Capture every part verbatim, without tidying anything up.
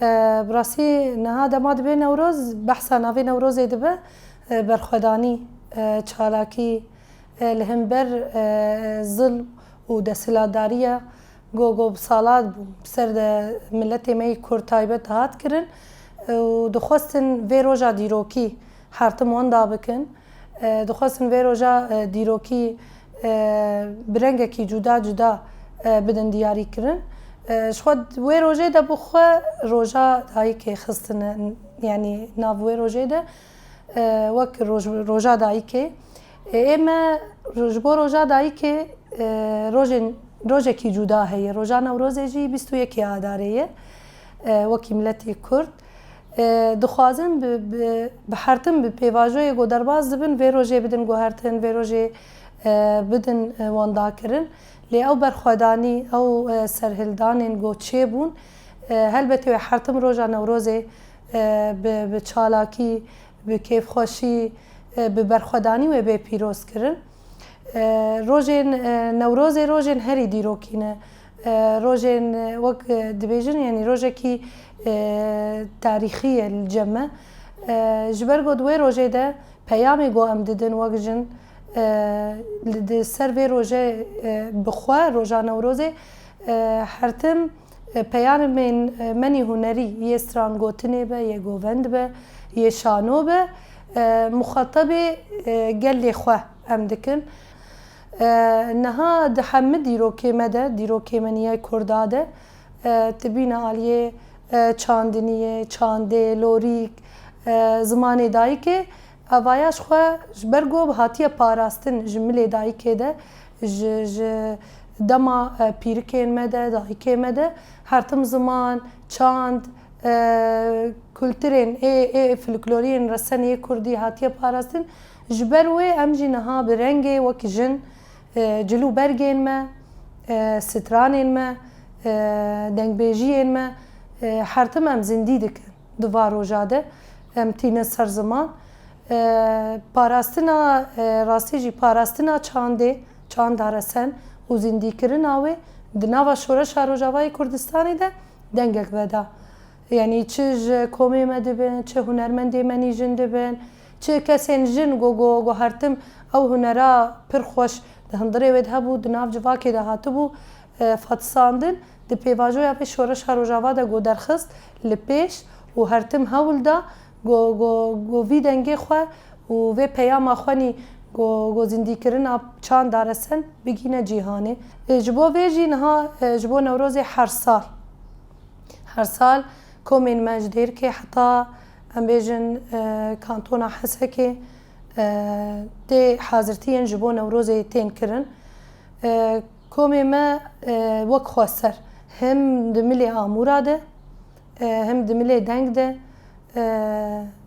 E, bi rastî niha dema dibe Newroz, behsa navê Newrozê dibe, e, berxwedanî, e, çalakî, e, li hember, e, zilm û desthilatdariya ku, ku bi salat bû, bi ser de miletê me yî Kurd taybet dihat kirin, e, û dixwestin vê roja dîrokî her tim wenda bikin. E, dixwestin vê roja, e, dîrokî, e, bi rengekî cuda cuda, e, bidin diyarî kirin. E, ji xwe wê rojê de bi xwe roja dayikê xistine, yanî nav wê rojê de, e, wek roj-, roja dayikê. E, ê me ji bo roja dayikê, e, rojên, rojekî cuda heye. Roja Newrozê jî bîst û yekê Adarê ye, e, wekî miletê Kurd. E, dixwazin bi, bi, bi hertim bi pêvajoyê ku derbas dibin, vê rojê bidin guhertin, vê rojê, e, bidin, e, wendakirin. Lê ew berxwedanî, ew, e, serhildanên ku çêbûn, e, helbetê wê hertim roja Newrozê, e, bi, bi çalakî, bi kêfxweşî, e, bi berxwedanî wê bê pîroz kirin. E, rojên, e, Newrozê rojên herî dîrokî ne. E, rojên, e, wek, e, dibêjin, yanî rojekî, e, tarîxî ye li cem me. E, ji ber ku di wê rojê de peyamê ku em didin wek jin, e, li, di ser vê rojê, e, bi xwe roja Newrozê, e, her tim, e, peyamên, e, menî hunerî, yê strangotinê be, yê govend be, yê şano be, e, muxatabê, e, gelê xwe em dikin. E, niha di hemî dîrokê me de, dîrokê me nî yê Kurda de, e, tibîne aliyê, e, çandiniyê, çandê, lorîk, e, zimanê dayikê, evaya ji xwe ji ber ku hatiye parastin ji milê dayikê de, ji, ji dema, e, pîrikên me de, dayikê me de, her tim ziman, çand, e, kulturên ê, ê folkloriyên resenê yê kurdî hatiye parastin. Ji ber wê em jî niha bi rengê wek jin, e, cil û bergên me, e, stranên me, e, dengbêjiyên me, e, her tim em zindî dikin. Di va roja de em tînin ser ziman. E, parastina, e, rastî jî parastina çandê, çanda resen û zindîkirina wê di nava Şoreşa Rojavayê Kurdistanê de dengek veda. Yanî çi ji komê me dibin, çi hunermendê me nî jin dibin, çi kesên jin ku, ku, ku her tim ew hunera pir xweş di hundirê wê de hebû, di nav civakê de hatibû, e, fetisandin, di pêvajoya vê Şoreşa Rojava de ku derxist li pêş û her tim hewl da ku, ku, ku vî dengê xwe û vê peyama xwe nî ku, ku zindîkirina çanda resen bigîne cîhanê. E, ji bo vê jî niha, e, ji bo Newrozê her sal, her sal komên me ji Dêrikê heta, em bêjin, e, kantona Hesekê, e, tê hazirtiyên ji bo Newrozê tên kirin. E, Komê me, e, wek xweser, him di milê amûra de, e, him di milê deng de, e,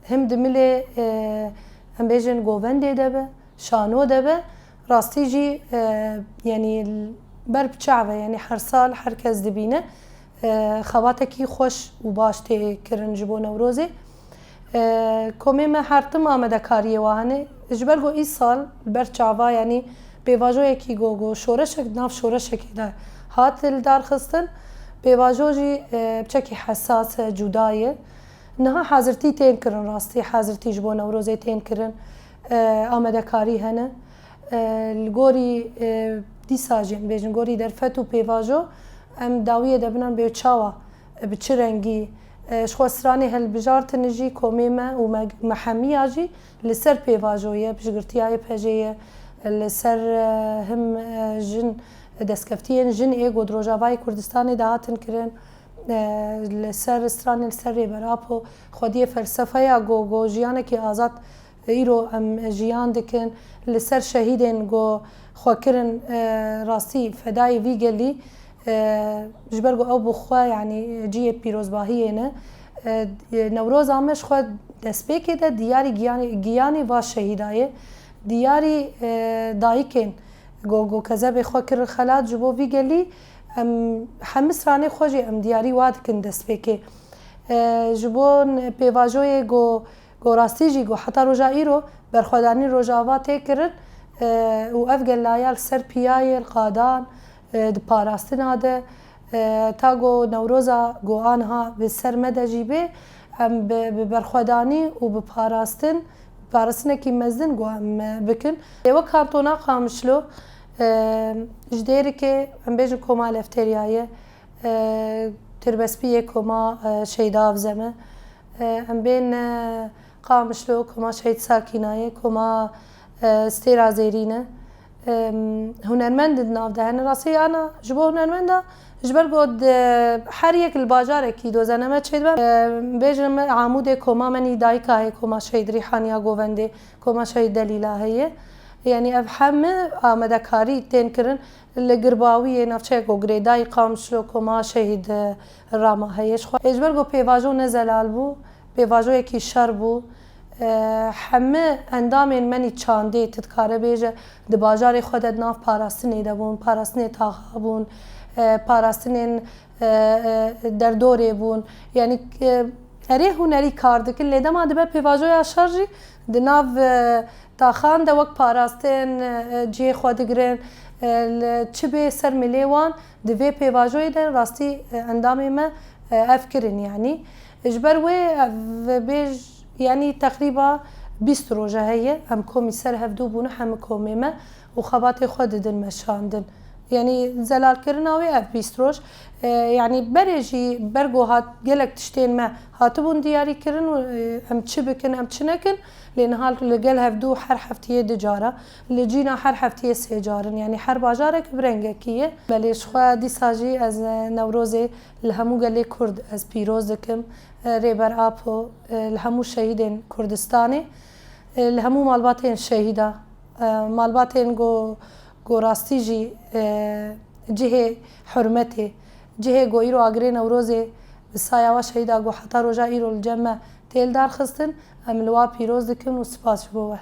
him di milê, e, em bêjin govendê de be, şano de be, rastî jî, e, yanî ber bi çav e, yanî her sal her kes dibîne, e, xebatekî xweş û baş tê kirin ji bo Newrozê. E, komê me her tim amadekariyê wa hene. Ji ber ku îsal li ber çava, yanî pêvajoyekî ku, ku şoreşek, di nav şoreşekê de hat lidarxistin. Pêvajo jî, e, piçekî hesas e, cuda ye. Niha hazirtî tên kirin rastî, hazirtî ji bo Newrozê tên kirin. E, amadekarî hene. E, li gorî, e, dîsa jî, em bêjin, gorî derfet û pêvajo, em dawiyê de binan bê çawa, e, bi çi rengî, e, ji xwe stranê hilbijartin jî komê me û me, me hemiya jî li ser pêvajo ye, piştgirtiya Y P J'ê ye, li ser, e, him, e, jin, destkeftiyên jin ê ku di Rojavayê Kurdistanê de hatin kirin, e, li ser stranên li ser Rêber Apo, xwediyê felsefeya ku, ku jiyanekî azad îro em jiyan dikin, li ser şehîdên ku xwe kirin, e, rastî fedayê vî gelî, e, ji ber ku ew bi xwe, yanî cihê pîrozbahiyê ne. E, Newroza me ji xwe destpêkê de diyarî giyanê, giyanê va şehîda ye. Diyarî, e, dayikên ku, ku kezebê xwe kirin xelat ji bo vî gelî, em hemî stranê xwe jî em diyarî wa dikin destpêkê. E, ji bo n-, pêvajoyê ku, ku rastî jî ku heta roja îro berxwedanî Rojava tê kirin, e, û ev gela ya li ser piyayê, li qadan, e, di parastina de, e, ta ku Newroza ku aniha bi ser me de jî bê, em bi, bi berxwedanî û bi parastin, parastinekî mezin ku em, e, bikin. Ê wek kantona Qamişlo, e, ji Dêrikê, em bêjin Koma Lefteriya ye, e, Tirbespî yê Koma, e, Şehîda Avzem e. E, em bên, e, Qamişlo, Koma Şehîd Sakîna ye, Koma, e, Stêra Zêrîn e. Em, hunermend di nav de hene. Rastî ana ji bo hunermenda, ji ber ku di her yek li bajarekî doze ne me çêdibe. Em, bêjin me Amûdê Koma me nî dayika heye, Koma Şehîd Rîhaniya Govendê, Koma Şehîd Delîla heye. Yanî ev heme amadekarî tên kirin. Li Girbawiyê navçeyek ku girêdayî Qamişlo, Koma Şehîd, e, Rama heye. Ji xwe, ê ji ber ku pêvajo ne zelal bû, pêvajoyekî şer bû. E, heme endamên me nî çandê, tu dikare bêje, di bajarê xwe de di nav parastinê de bûn, parastinê taxa bûn, e, parastinên, e, e, derdorê bûn. Yanî, e, erê hunerî kar dikin, lê dema dibe pêvajoya şer jî di nav, e, taxan de wek parastin, e, cihê xwe digirin, e, li çi bê ser milê wan, di vê pêvajoyê de rastî, e, endamê me, e, ev kirin, yanî. Ji ber wê ev bêj, yanî teqrîba bîst roje heye, em komî ser hevdû bûne, hemî komê me û xebatê xwe didin meşandin. Yanî zelalkirina wê ev bîst roj. E, yanî berê jî ber ku hat, gelek tiştên me hatibûn diyarî kirin û, e, em çi bikin, em çi nekin. Lê niha li gel hevdû her heftiyê du cara, li cîna her heftiyê sê car in. Yanî her bajarek bi rengekî ye. Belê ji xwe dîsa jî ez, e, Newrozê li hemû gelê Kurd ez pîroz dikim. E, Rêber Apo, e, li hemû şehîdên Kurdistanê, e, li hemû malbatên şehîda, e, malbatên ku, ku rastî jî, e, cihê hurmetê, cihê ku îro agirê Newrozê bi saya wa şehîda ku heta roja îro li cem me tê lidarxistin, em li wa pîroz dikin û spas ji bo we.